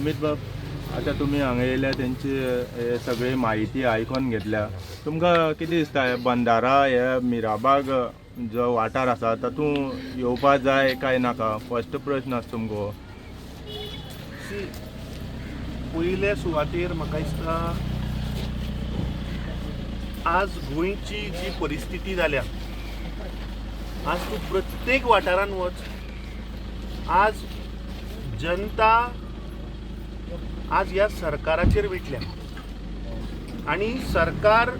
अमित बाब, आतां तुमी हांगा येयल्या, तेंची हे सगळी म्हायती आयकोन घेतल्या. तुमकां कितें दिसता, हे बंदारा हे मिराबाग जो वाठार आसा तातूंत येवपा जाय काय नाका? फर्स्ट प्रश्न आसा तुमकां. सी, पयले सुवातेर म्हाका दिसता आज गोंयची जी परिस्थिती जाल्या, आज तूं प्रत्येक वाठारान वच, आज जनता आज ह्या सरकाराचेर विटल्या आनी सरकार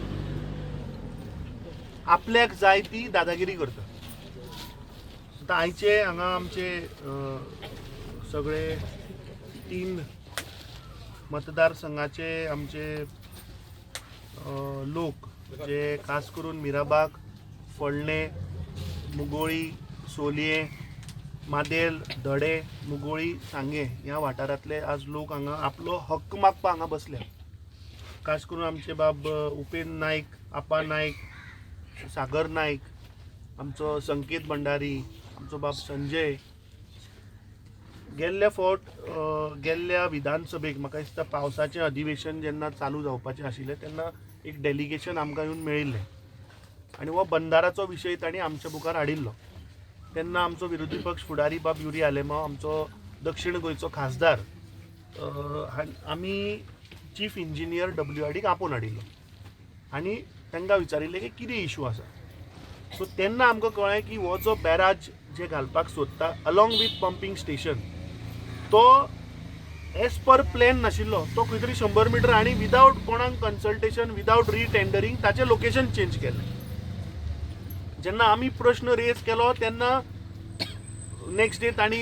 आपल्याक जाय ती दादागिरी करता. आतां आयचे हांगा आमचे सगळे तीन मतदारसंघाचे आमचे लोक जे खास करून मिराबाग, फळणे, मुगोळी, सोलये, मादेल, धडे, मुगोळी, सांगे ह्या वाठारांतले आज लोक हांगा आपलो हक्क मागपाक हांगा बसल्या. खास करून आमचे बाब उपेंद्र नायक, आपा नायक, सागर नायक, आमचो संकेत भंडारी, आमचो बाब संजय. गेल्ल्या फावट गेल्ल्या विधानसभेक म्हाका दिसता पावसाचें अधिवेशन जेन्ना चालू जावपाचें आशिल्लें तेन्ना एक डेलिगेशन आमकां येवन मेळिल्लें आनी हो बंदाराचो विशय तांणी आमच्या मुखार हाडिल्लो. तेन्ना आमचो विरोधी पक्ष फुडारी बाब युरी आलेमांव, आमचो दक्षिण गोंयचो खासदार, आमी चीफ इंजिनियर डब्ल्यू आर डीक आपोवन हाडिल्लो आनी तांकां विचारिल्लें की कितें इशू आसा. सो तेन्ना आमकां कळ्ळें की हो जो बॅराज जे घालपाक सोदता अलॉंग विथ पंपींग स्टेशन, तो एज पर प्लॅन नाशिल्लो. तो खंय तरी 100 मिटर आनी विदावट कोणाक कन्सल्टेशन, विदावट रिटेंडरींग ताचें लोकेशन चेंज केलें. जेन्ना आमी प्रश्न रेज केलो तेन्ना नेक्स्ट डे तांणी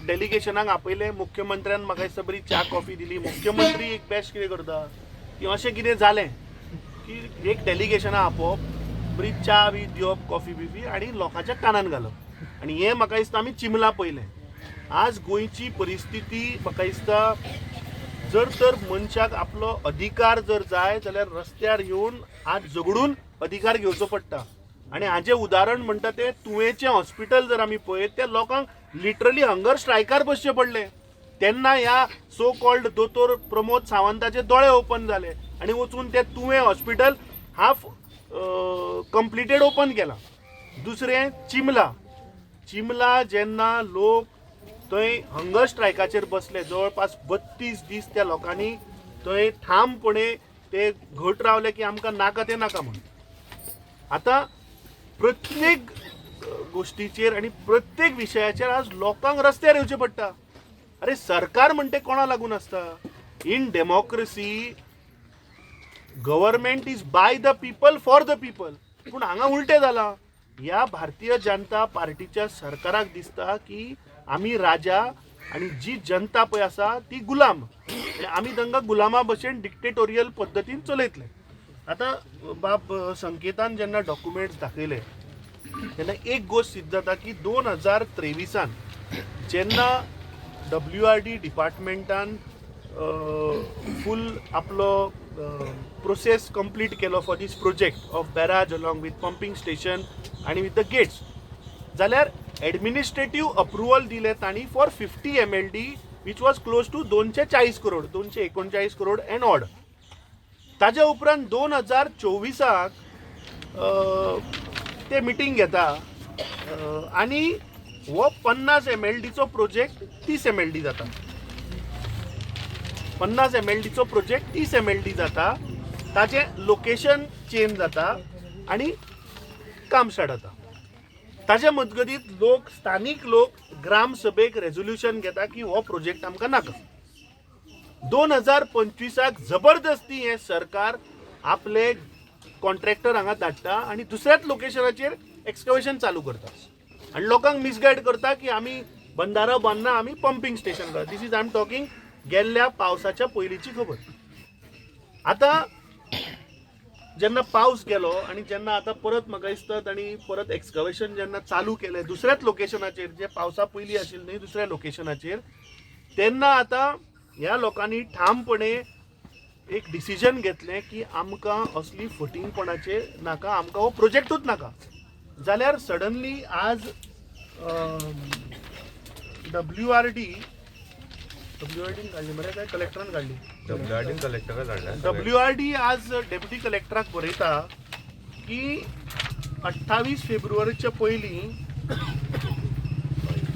डेलिगेशनाक आपयलें. मुख्यमंत्र्यान म्हाका दिसता बरी च्या कॉफी दिली. मुख्यमंत्री एक बेस्ट कितें करता की अशें कितें जालें की एक डेलिगेशनाक आपोवप, बरी च्या बी दिवप, कॉफी बिफी आनी लोकांच्या कानान घालप. आनी हें म्हाका दिसता आमी चिमला पळयलें. आज गोंयची परिस्थिती म्हाका दिसता जर तर मनशाक आपलो अधिकार जर जाय जाल्यार रस्त्यार येवन आज झगडून अधिकार घेवचो पडटा. आनी हाजें उदाहरण म्हणटा तें तुयेंचें हॉस्पिटल जर आमी पळयत, त्या लोकांक लिटरली हंगर स्ट्रायकार बसचें पडलें. तेन्ना ह्या सो कॉल्ड दोतोर प्रमोद सावंताचे दोळे ओपन जाले आनी वचून ते तुयें हॉस्पिटल हाफ कंप्लिटेड ओपन केलां. दुसरें चिमला. चिमला जेन्ना लोक थंय हंगर स्ट्रायकाचेर बसले, जवळपास 32 दीस त्या लोकांनी थंय ठामपणे ते घट रावले की आमकां नाका तें नाका म्हणून. आतां प्रत्येक गोश्टीचेर आनी प्रत्येक विशयाचेर आज लोकांक रस्त्यार येवचें पडटा. अरे, सरकार म्हणटे कोणा लागून आसता? In democracy, government is by the people, for the people. पूण हांगा उलटें जालां. ह्या भारतीय जनता पार्टीच्या सरकाराक दिसता की आमी राजा आनी जी जनता पळय आसा ती गुलाम आनी आमी तांकां गुलामा भशेन डिक्टेटोरियल पद्दतीन चलयतले. आतां बाब संकेतान जेन्ना डॉक्युमेंट्स दाखयले तेन्ना एक गोश्ट सिद्ध जाता की 2023 जेन्ना डब्ल्यू आर डी डिपार्टमेंटान फूल आपलो प्रोसेस कंप्लीट केलो for this project of barrage along with pumping station आनी विथ the gates, जाल्यार एडमिनिस्ट्रेटीव अप्रुवल दिलें तांणी for 50 MLD, which was close to 240 crore, 239 crore and odd. ताज्या उपरांत 2024 ते मिटींग घेता आनी हो 50 एम एल डीचो प्रोजेक्ट 30 एम एल डी जाता. 50 एम एल डीचो प्रोजेक्ट 30 एम एल डी जाता, ताजें लोकेशन चेंज जाता आनी काम स्टार्ट जाता. ताच्या मजगतीत लोक, स्थानीक लोक ग्राम सभेक रेजोल्युशन घेता की हो प्रोजेक्ट आमकां नाका. 2025 जबरदस्ती हें सरकार आपले कॉन्ट्रॅक्टर हांगा धाडटा आनी दुसऱ्याच लोकेशनाचेर एक्सकवेशन चालू करता आनी लोकांक मिसगायड करता की आमी बंदारो बांदना, आमी पंपींग स्टेशन करता. This is, I am talking गेल्ल्या पावसाच्या पयलींची खबर. आतां जेन्ना पावस गेलो आनी जेन्ना आतां परत म्हाका दिसता तांणी परत एक्सकवेशन जेन्ना चालू केलें दुसऱ्याच लोकेशनाचेर, जे पावसा पयलीं आशिल्लें न्ही, दुसऱ्या लोकेशनाचेर, तेन्ना आतां ह्या लोकांनी ठामपणे एक डिसिजन घेतलें की आमकां असली फटींगपणाचे नाका, आमकां हो प्रोजेक्टूच नाका. जाल्यार सडनली आज W R D W R D काडली मरे काय कलेक्टरान काडली? डब्ल्यू कलेक्टरा काडल्या. डब्ल्यू आर डी आज डेप्युटी कलेक्टराक बरयता की 28 फेब्रुवारीच्या पयलीं,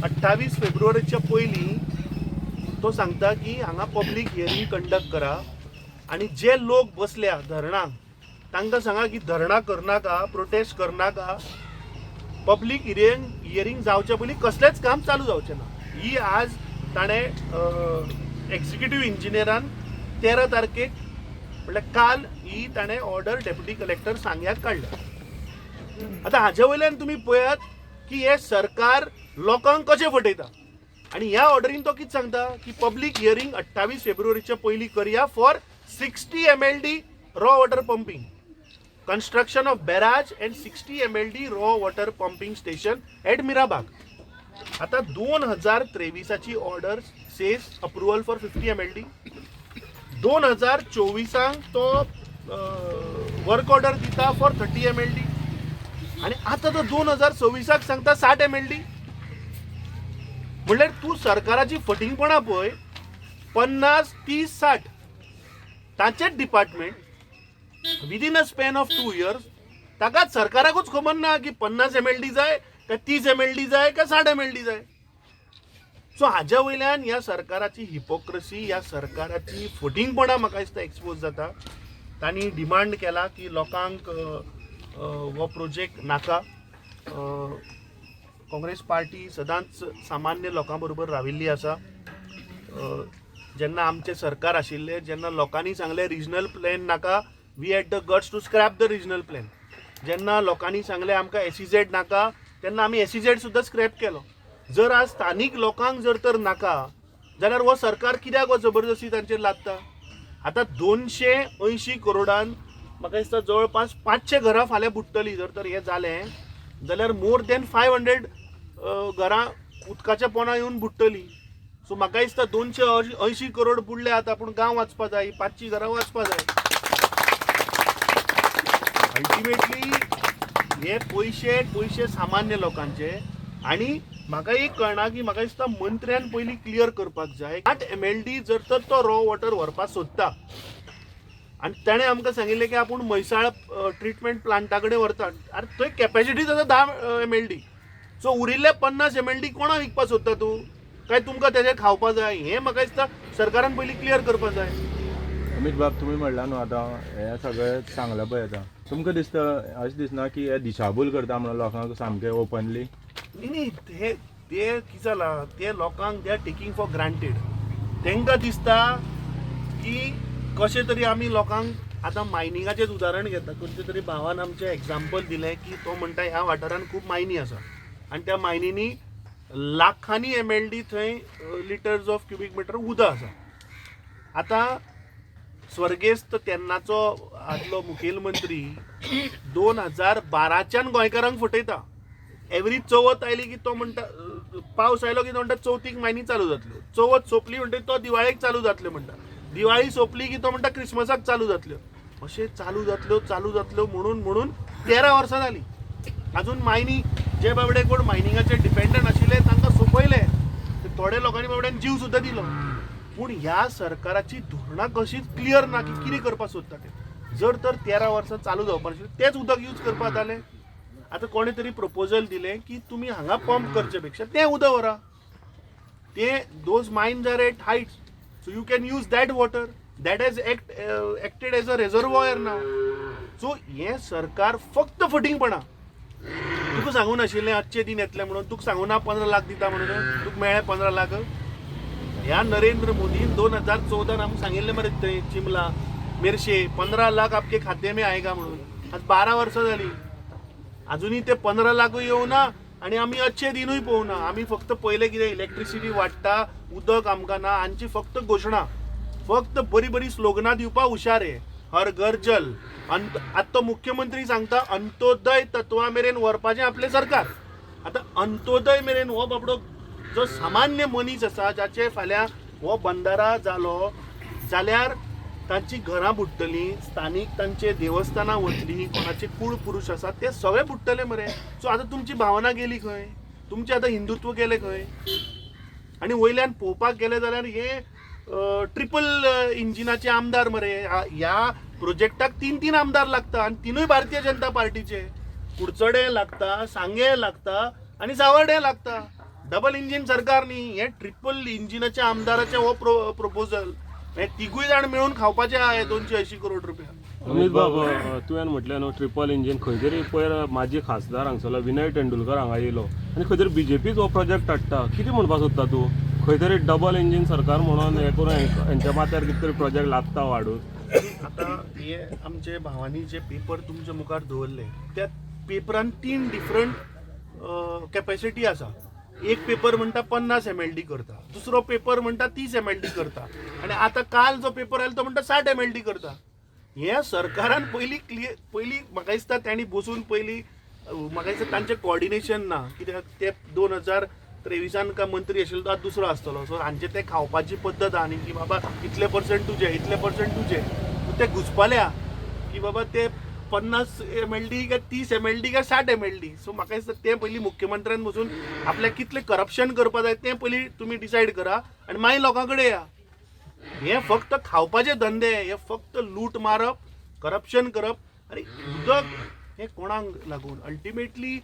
28 फेब्रुवारीच्या पयलीं तो सांगता की हांगा पब्लीक हियरींग कंडक्ट करा आनी जे लोक बसल्या धरणाक तांकां सांगा की धरणां करनाका, प्रोटेस्ट करनाका. पब्लीक हियरींग हियरींग जावचे पयलीं कसलेंच काम चालू जावचें ना. ही आज ताणें एक्झिक्युटीव इंजिनियरान 13 तारखेक, म्हणल्यार काल, ही ताणें ऑर्डर डेप्युटी कलेक्टर सांग्याक काडल्या. आतां हाजे वयल्यान तुमी पळयात की हें सरकार लोकांक कशें फटयता. आनी ह्या ऑर्डरीन तो कितें सांगता की पब्लीक हियरींग 28 फेब्रुवारीच्या पयलीं करया for 60 MLD raw water pumping, construction of barrage and 60 MLD raw water pumping station at Mirabag. आता 2023ची order says approval for 50 MLD. 2024 तो वर्क ऑर्डर दिता फॉर 30 एमएलडी आणि आता तो 2026 सांगता 60 एमएलडी. म्हणल्यार तूं सरकाराची फटींगपणां पळय. 50, 30, 60, ताचेच department within a span of 2 years. ताकाच सरकाराकूच खबर ना की 50 एमएलडी जाय काय 30 एमएलडी जाय काय 60 एमएलडी जाय. सो हाज्या वयल्यान ह्या सरकाराची हिपोक्रसी, ह्या सरकाराची फटींगपणां म्हाका दिसता एक्सपोज जाता. तांणी डिमांड केला की लोकांक अ, अ, हो प्रोजेक्ट नाका. काँग्रेस पार्टी सदांच सामान्य लोकां बरोबर राविल्ली आसा. जेन्ना आमचें सरकार आशिल्लें, जेन्ना लोकांनी सांगलें रिजनल प्लॅन नाका, we had the guts to scrap the regional plan. जेन्ना लोकांनी सांगलें आमकां एसईझेड नाका, तेन्ना आमी एसईझेड सुद्दां स्क्रॅप केलो. जर आज स्थानीक लोकांक जर तर नाका जाल्यार हो सरकार कित्याक हो जबरदस्ती तांचेर लादता? आतां 280 करोडान म्हाका दिसता जवळपास 500 घरां फाल्यां बुडटलीं. जर तर हें जालें जाल्यार मोर दॅन 500 घरां उदकाच्या पोंदा येवन बुडटलीं. सो म्हाका दिसता 280 करोड बुडले आतां, पूण गांव वाचपा जाय, 500 घरां वाचपा जाय. अल्टिमेटली हे पयशे पयशे सामान्य लोकांचे. आनी म्हाका एक कळना की म्हाका दिसता मंत्र्यान पयलीं क्लियर करपाक जाय, 8 एमएलडी जर तर तो रॉ वॉटर व्हरपाक सोदता आनी ताणें आमकां सांगिल्लें की आपूण म्हैसाळ ट्रिटमेंट प्लांटा कडेन व्हरता. आरे, थंय कॅपॅसिटी जाता 10 एमएलडी. सो उरिल्ले 50 एमएलडी कोणाक विकपाक सोदता तूं? काय तुमकां तेजें खावपा जाय? हें म्हाका दिसता सरकारान पयलीं क्लियर करपाक जाय. अमित बाब, तुमी म्हणला न्हू आतां हें सगळें सांगलां पळय, आतां तुमकां दिसता, अशें दिसना की हे दिशाभूल करता म्हणून लोकांक सामकें ओपनली? न्ही न्ही, ते ते कितें जालां, ते लोकांक they are taking for granted. तांकां दिसता की कशें तरी आमी लोकांक, आतां मायनिंगाचेंच उदाहरण घेता. खंयच्या तरी भावान आमचें एग्जाम्पल दिलें की तो म्हणटा ह्या वाठारांत खूब मायनी आसा आनी त्या मायनींनी लाखांनी एमएलडी थंय लिटर्स ऑफ क्युबीक मिटर उदक आसा. आतां स्वर्गेस्त तेन्नाचो आदलो मुखेलमंत्री 2012च्यान गोंयकारांक फटयता. एवरी चवथ आयली की तो म्हणटा, पावस आयलो की तो म्हणटा चवथीक मायनी चालू जातल्यो. चवथ सोंपली म्हणटकीर तो दिवाळेक चालू जातल्यो म्हणटा. दिवाळी सोंपली की तो म्हणटा क्रिसमसाक चालू जातल्यो. अशें चालू जातल्यो, चालू जातल्यो म्हणून म्हणून 13 वर्सां जालीं. अजून मायनी, जे बाबडे कोण मायनिंगाचेर डिपेंडंट आशिल्ले तांकां सोंपयले. ते थोड्या लोकांनी बाबड्यान जीव सुद्दां दिलो. पूण ह्या सरकाराची धोरणां कशीच क्लियर ना की कितें करपाक सोदता ते. जर तर 13 वर्सां चालू जावपा नाशिल्लें, तेंच उदक यूज करपाक जालें. आतां कोणें तरी प्रपोजल दिलें की तुमी हांगा पंप करचे पेक्षा तें उदक व्हरा, ते those mines are at heights, so you can use that water that has acted as a reservoir now. So हें सरकार फक्त फटींगपणां. तुका सांगू नाशिल्लें आजचे दिन येतले म्हणून? तुका सांगू ना 15 लाख दिता म्हणून? तुका मेळ्ळे 15 लाख? ह्या नरेंद्र मोदीन 2014 आमकां सांगिल्लें मरे थंय चिमला मेरशे, 15 लाख आपके खाते में आएगा म्हणून. आज 12 वर्सां जाली, अजुनूय ते 15 लाखूय येवना आनी आमी अच्छे दिनूय पळोवना. आमी फक्त पयलें कितें, इलेक्ट्रिसिटी वाडटा, उदक आमकां ना. हांची फक्त घोशणा, फक्त बरी बरी स्लोगनां दिवपाक हुशार हे. हर घर जल, अंत आतां तो मुख्यमंत्री सांगता अंत्योदय तत्वा मेरेन व्हरपाचें आपलें सरकार. आतां अंत्योदय मेरेन हो बाबडो जो सामान्य मनीस आसा, जाचे फाल्यां हो बंदारा जालो जाल्यार तांची घरां बुडटलीं, स्थानीक तांचे देवस्थानां वतलीं, कोणाचे कूळ पुरूश आसात ते सगळे बुडटले मरे. सो आतां तुमची भावना गेली खंय? तुमचें आतां हिंदुत्व गेलें खंय? आनी वयल्यान पळोवपाक गेलें जाल्यार हे ट्रिपल इंजिनाचे आमदार मरे. ह्या प्रोजेक्टाक तीन तीन आमदार लागता आनी तिनूय भारतीय जनता पार्टीचे. कुडचडे लागता, सांगे लागता आनी सावर्डे लागता. डबल इंजीन सरकार न्ही हें, ट्रिपल इंजिनाच्या आमदाराचें हो प्रोपोजल. हे तिगूय जाण मेळून खावपाचे आहा हे 280 करोड रुपया. अमित बाब, तुवें म्हटलें न्हू ट्रिपल इंजीन, खंय तरी पयर माजी खासदार हांगसरलो विनय तेंडुलकर हांगा येयलो आनी खंय तरी बीजेपीच हो प्रोजेक्ट हाडटा. कितें म्हणपाक सोदता तूं? खंय तरी डबल इंजीन सरकार म्हणून हें करून हेंच्या माथ्यार कितें तरी प्रोजेक्ट लागता हाडून. आता हे आमचे भावांनी जे पेपर तुमच्या मुखार दवरले त्या पेपरान तीन डिफरंट कॅपेसिटी आसा. एक पेपर म्हणटा 50 एमएलडी करता, दुसरो पेपर म्हणटा 30 एमएलडी करता आनी आतां काल जो पेपर आयलो तो म्हणटा 60 एमएलडी करता. हें सरकारान पयलीं क्लियर, पयलीं म्हाका दिसता तांणी बसून पयलीं, म्हाका दिसता तांचें कॉर्डिनेशन ना, कित्याक ते 2023 काय मंत्री आशिल्लो तो आतां दुसरो आसतलो. सो हांचे ते खावपाची पद्दत आहा न्ही की बाबा इतले पर्संट तुजे, इतले पर्संट तुजे, ते घुसपाल्या की बाबा ते 50 एमएलडी काय 30 एमएलडी काय 60 एमएलडी. सो म्हाका दिसता तें पयलीं मुख्यमंत्र्यान बसून आपल्याक कितलें करप्शन करपा जाय तें पयलीं तुमी डिसायड करा आनी मागीर लोकां कडेन या. हे फक्त खावपाचे धंदे, हे फक्त लूट मारप, करप्शन करप आनी उदक हें कोणाक लागून अल्टिमेटली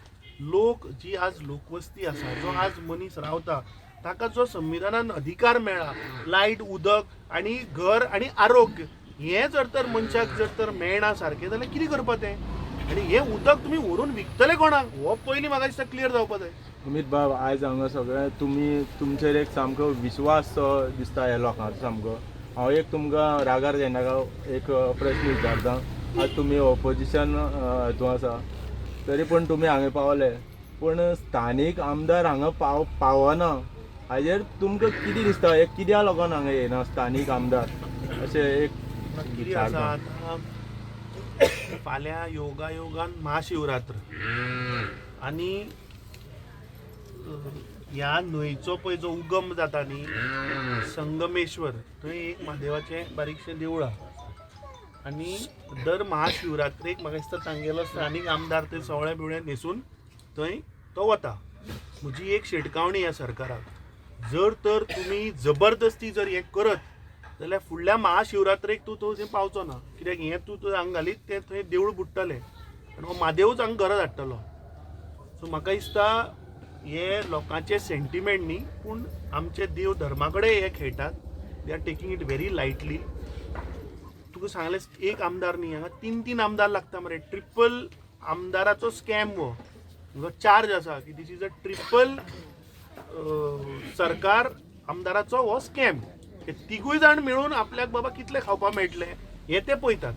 लोक जी आज लोकवस्ती आसा, जो आज मनीस रावता ताका जो संविधानान अधिकार मेळ्ळा लायट, उदक आनी घर आनी आरोग्य, हें जर तर मनशाक जर तर मेळना सारकें जाल्यार कितें करपा तें? आनी हें उदक तुमी व्हरून विकतले कोणाक हो पयलीं म्हाका दिसता क्लियर जावपा जाय. अमित बाब, आयज हांगा सगळें तुमी तुमचेर एक सामको विश्वास सो दिसता ह्या लोकांचो सामको. हांव एक तुमकां रागार जायनाका एक प्रश्न विचारता. आज तुमी ऑपोजिशन हितून आसा तरी पूण तुमी हांगा पावले, पूण स्थानीक आमदार हांगा पावना, हाजेर तुमकां कितें दिसता? हे कित्या लोकांक हांगा येना स्थानीक आमदार अशें एक कितें आसा, विचारता. आतां फाल्यां योगायोगान महाशिवरात्र आनी ह्या न्हंयचो पळय जो उगम जाता न्ही संगमेश्वर, थंय एक म्हादेवाचें बारीकशें देवूळ आहा आनी दर महाशिवरात्रेक म्हाका दिसता तांगेलो स्थानीक आमदार थंय सवळें बिवळें न्हेसून थंय तो वता. म्हजी एक शिटकावणी ह्या सरकाराक, जर तर तुमी जबरदस्ती जर हें करत जाल्यार फुडल्या महाशिवरात्रेक तूं थंय पावचो ना, कित्याक हें तूं थंय हांगा घालीत तें थंय देवूळ बुडटलें आनी हो म्हादेवूच हांगा घरा धाडटलो. सो म्हाका दिसता हे लोकांचे सेंटिमेंट न्ही, पूण आमचे देव धर्मा कडेन हे खेळटात. They are taking it very lightly. तुका सांगलें, एक आमदार न्ही, हांगा तीन तीन आमदार लागता मरे. ट्रिपल आमदाराचो स्कॅम हो चार्ज आसा की this is a triple सरकार आमदाराचो हो स्कॅम. हे तिगूय जाण मेळून आपल्याक बाबा कितले खावपाक मेळटले हे ते पळयतात.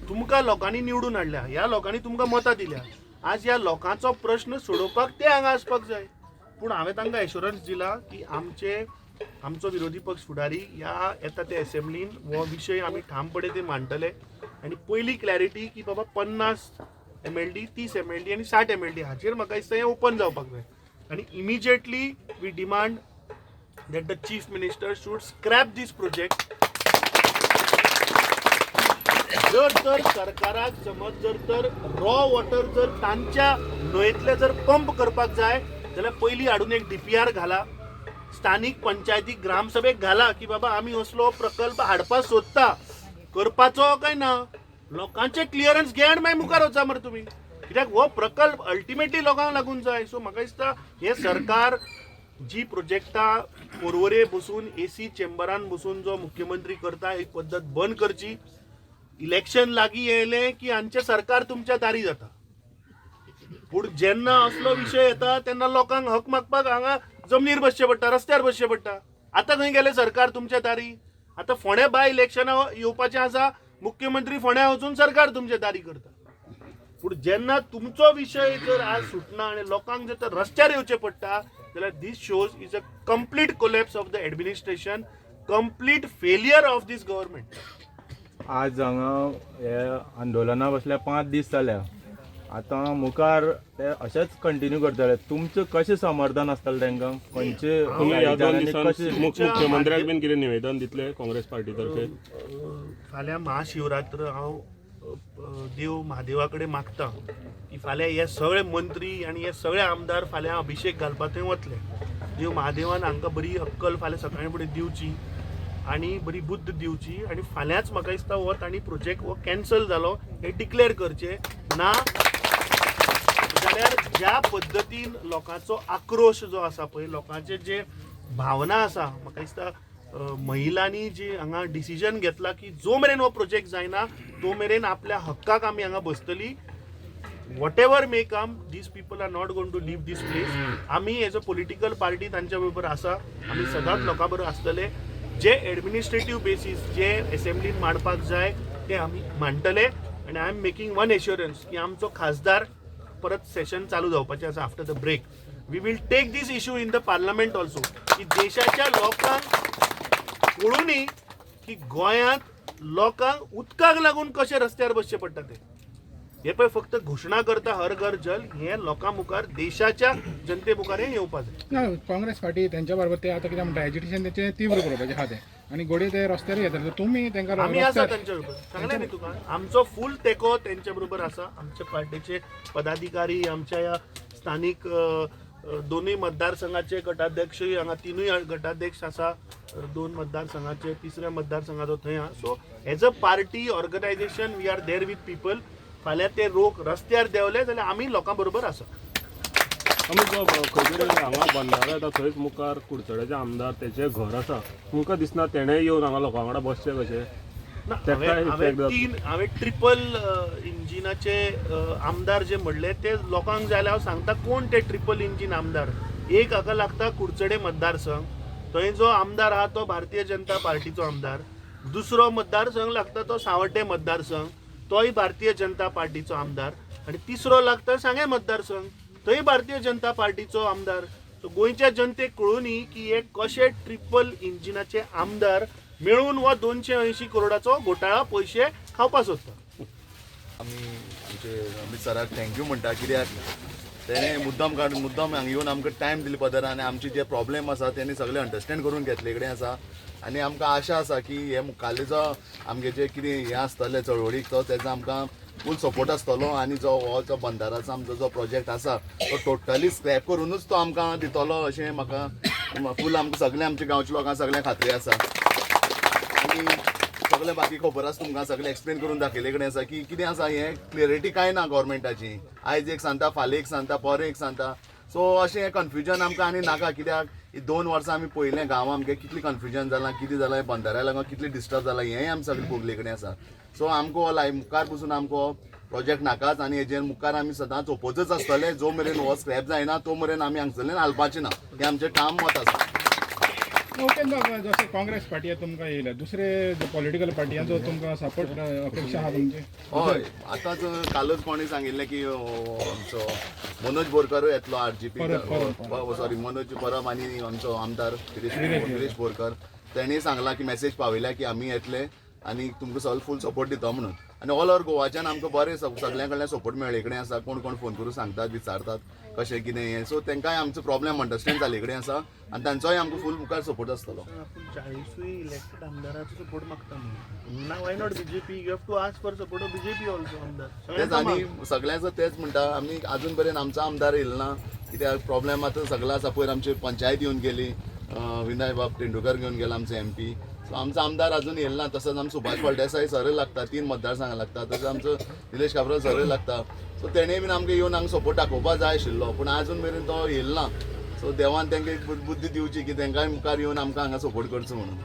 तुमकां लोकांनी निवडून हाडल्या, ह्या लोकांनी तुमकां मतां दिल्या, आज ह्या लोकांचो प्रश्न सोडोवपाक ते हांगा आसपाक जाय. पूण हांवें तांकां एश्योरन्स दिला की आमचो विरोधी पक्ष फुडारी ह्या येता ते एसेंब्लीन हो विशय आमी ठामपणे ते मांडटले आनी पयली क्लॅरिटी की बाबा 50 एमएलडी, 30 एमएलडी आनी 60 एमएलडी हाचेर म्हाका दिसता हें ओपन जावपाक जाय आनी immediately we demand that the chief minister should scrap this project. जर तर सरकाराक समज जर तर रॉ वॉटर जर तांच्या न्हंयेंतले जर पंप करपाक जाय जाल्यार पयलीं हाडून एक डीपीआर घाला, स्थानीक पंचायती ग्रामसभेक घाला की बाबा आमी असलो प्रकल्प हाडपाक सोदता, करपाचो काय ना, लोकांचे क्लियरन्स घे आनी मागीर मुखार वचा मरे तुमी, कित्याक हो प्रकल्प अल्टिमेटली लोकांक लागून जाय. सो म्हाका दिसता हें सरकार जी प्रोजेक्टां पोरवरे बसून एसी चेंबरान बसून जो मुख्यमंत्री करता ही पद्दत बंद करची. इलेक्शन लागीं येयलें की आमचें सरकार तुमच्या दारी जाता, पूण जेन्ना असलो विशय येता तेन्ना लोकांक हक मागपाक हांगा जमनीर बसचें पडटा, रस्त्यार बसचें पडटा. आतां खंय गेलें सरकार तुमच्या दारी? आतां फोंड्या बाय इलेक्शनां येवपाचें आसा, मुख्यमंत्री फोंड्या वचून सरकार तुमच्या दारी करता. पूण जेन्ना तुमचो विशय जर आज सुटना आनी लोकांक जर तर रस्त्यार येवचें पडटा जाल्यार this shows is a complete collapse of the administration, complete failure of this government. आज हांगा हे आंदोलना बसल्या 5 दीस जाल्या. आतां मुखार ते अशेंच कंटिन्यू करतले. तुमचें कशें समर्थन आसतलें तांकां खंयचे तुमी ह्या 2 आनी दिसान कशें मुख्यमंत्र्याक बीन कितें निवेदन दितले काँग्रेस पार्टी तर्फे? फाल्यां महाशिवरात्र. हांव देव म्हादेवा कडेन मागता की फाल्यां हे सगळे मंत्री आनी हे सगळे आमदार फाल्यां अभिशेक घालपाक थंय वतले. देव महादेवान हांकां बरी अक्कल फाल्यां सकाळीं फुडें दिवची. आनी बरी बुद्द दिवची आनी फाल्यांच म्हाका दिसता हो तांणी प्रोजेक्ट हो कॅन्सल जालो हें डिक्लेअर करचें. ना जाल्यार ज्या पद्दतीन लोकांचो आक्रोश जो आसा पळय, लोकांचे जे भावना आसा, म्हाका दिसता महिलांनी जी हांगा डिसिजन घेतला की जो मेरेन हो प्रोजेक्ट जायना तो मेरेन आपल्या हक्काक आमी हांगा बसतली. Whatever may come, these people are not going to leave this place. आमी एज अ पॉलिटिकल पार्टी तांच्या बरोबर आसा, आमी सदांच लोकां बरोबर आसतले. जे एडमिनिस्ट्रेटीव बेसीस जे एसेंब्लीन मांडपाक जाय ते आमी मांडटले. आनी I am making one assurance की आमचो खासदार परत सेशन चालू जावपाचें आसा after the break, we will take this issue in the parliament also, की देशाच्या लोकांक कळुनी की गोंयांत लोकांक उदकाक लागून कशें रस्त्यार बसचें पडटा तें. हे पळय फक्त घोशणा करता हर घर जल, हे लोकां मुखार, देशाच्या जनते मुखार हें येवपा जाय. ना, काँग्रेस पार्टी तेंच्या बरोबर ते आतां कितें म्हणटा, एजिटेशन तेचें तीव्र करपाचें आहा तें आनी घोडये ते रस्त्यार येतले, तुमी तेंकां आमी आसा रस्त्यार तांच्या बरोबर, सांगलें न्ही तुका, आमचो फूल तेंको तेंच्या बरोबर आसा. आमच्या पार्टीचे पदाधिकारी, आमच्या ह्या स्थानीक दोनूय मतदारसंघाचे गटाध्यक्षूय हांगा, तिनूय गटाध्यक्ष आसा दोन मतदारसंघाचे, तिसऱ्या मतदारसंघाचो थंय आहा. So as a party organisation we are there with people. फाल्यां ते लोक रस्त्यार देंवले जाल्यार आमी लोकां बरोबर आसा. आमी जो खंय तरी हांगा बंदारो येता थंयच मुखार कुडचड्याचे आमदार तेचें घर आसा, तुमकां दिसना तेणें येवन हांगा लोकां वांगडा बसचें कशें? ना, तेका हांवें हांवें effect जाता. तीन, हांवें ट्रिपल इंजिनाचे आमदार जे म्हणले ते लोकांक जाय जाल्यार हांव सांगता कोण ते ट्रिपल इंजीन आमदार. एक हाका लागता कुडचडे मतदारसंघ, थंय जो आमदार आहा तो भारतीय जनता पार्टीचो आमदार. दुसरो मतदारसंघ लागता तो सांवड्डे मतदारसंघ, तोय भारतीय जनता पार्टीचो आमदार. आनी तिसरो लागता सांगें मतदारसंघ, थंय भारतीय जनता पार्टीचो आमदार. सो गोंयच्या जनतेक कळुनी की हे कशे ट्रिपल इंजिनाचे आमदार मेळून हो 280 करोडाचो घोटाळा पयशे खावपा सोदता. आमी आमचे अमित सराक thank you म्हणटा, कित्याक तेणें मुद्दम काडून मुद्दम हांगा येवन आमकां टायम दिलो पदर आनी आमचे जे प्रॉब्लेम आसा तेणी सगळे अंडरस्टँड करून घेतले कडेन आसा. आनी आमकां आशा आसा की हे मुखाल्ले जो आमगे जे कितें हें आसतलें चळवळीक तो तेजो आमकां फूल सपोर्ट आसतलो. आनी जो हो जो बंदाराचो आमचो जो प्रोजेक्ट आसा तो टोटली स्क्रॅप करुनूच तो आमकां दितलो अशें म्हाका फूल आमकां सगळें आमच्या गांवच्या लोकांक सगळें खात्री आसा. आनी सगळें बाकी खबर आसा तुमकां, सगळें एक्सप्लेन करून दाखयले कडेन आसा की कितें आसा हें क्लियरिटी कांय ना गव्हर्मेंटाची. आयज एक सांगता, फाल्यां एक सांगता, परां एक सांगता. सो अशें हें कन्फ्युजन आमकां आनी नाका, कित्याक ही 2 वर्सां आमी पळयलें गांवां आमगें कितलें कन्फ्युजन जालां, कितें जालां, बंदाऱ्या लागून कितलें डिस्टर्ब जालां, हेंय आमी सगळें भोगले कडेन आसा. सो आमकां हो लाय मुखार पसून आमकां हो प्रोजेक्ट नाकाच आनी हेजेर मुखार आमी सदांच ओपोजच आसतले. जो मेरेन हो स्क्रॅप जायना तो मेरेन आमी हांगसरल्यान हालपाचें ना, हें आमचें ठाम मत आसा. ओके ना, जशें काँग्रेस पार्टी तुमकां येयल्या, दुसरे पॉलिटिकल पार्टीयांचो तुमकां सपोर्ट अपेक्षा आहा तुमची? हय, आतांच कालच कोणी सांगिल्लें की आमचो मनोज बोरकरूय येतलो, RGP, Parab. Sorry, Manoj Parab आनी आमचो आमदार गिरीश बोरकर, तेणी सांगलां की मॅसेज पावयल्या की आमी येतले आनी तुमकां सगळो फूल सपोर्ट दिता म्हणून. आनी ऑल ओवर गोवाच्यान आमकां बरें सगळ्यां कडल्यान सपोर्ट मेळ्ळे कडेन आसा. कोण कोण फोन करून सांगतात, विचारतात कशें कितें हें. सो तांकांय आमचो प्रॉब्लेम अंडरस्टँड जाल्ले कडेन आसा आनी तांचोय आमकां फूल मुखार सपोर्ट आसतलो. आपूण 40ूय इलेक्टेड आमदाराचो सपोर्ट मागता म्हणून ना, why not BJP? You have to ask for support of BJP also आमदार. तेच सगळ्यांचो आनी माग. सगळ्यांचो तेच म्हणटा, आमी अजून पर्यंत आमचो आमदार येयलो ना, कित्याक प्रॉब्लेम आतां सगळो आसा. पयर आमची पंचायत येवन गेली, विनय बाब तेंडुलकर घेवन गेला आमचो MP. सो आमचो आमदार अजून येयलो ना. तसोच आमचो सुभाष फळदेसाय सरय लागता, 3 मतदारसंघां लागता, तसोच आमचो निलेश काब्राल सरय लागता. सो तेणें बीन आमकां येवन हांगा सपोर्ट दाखोवपा जाय आशिल्लो, पूण अजून मेरेन तो येयलो ना. सो देवान तांकां एक बुद्धी दिवची की तांकांय मुखार येवन आमकां हांगा सपोर्ट करचो म्हणून.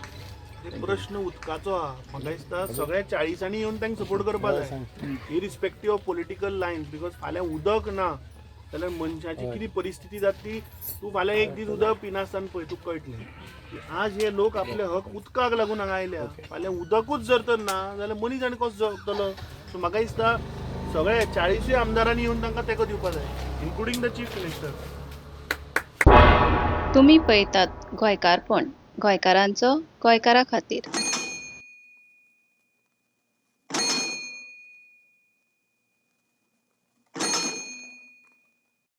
ते प्रश्न उदकाचो आहा, म्हाका दिसता सगळ्या 40 येवन तांकां सपोर्ट करपा जाय, irrespective of political lines, because फाल्यां उदक ना जाल्यार मनशाची कितें परिस्थिती जातली. तूं फाल्यां एक दीस उदक पिनासतना पळय, तुका कळटलें की आज हे लोक आपले हक उदकाक लागून हांगा आयल्या. फाल्यां उदकूच जर तर ना जाल्यार मनीस आनी कसो जगतलो? सो म्हाका दिसता सगळे 40ूय आमदारांनी येवन तांकां तेंको दिवपा जाय, इन्क्लुडींग the chief minister. तुमी पळयतात गोंयकारपण, गोंयकारांचो गोंयकारा खातीर.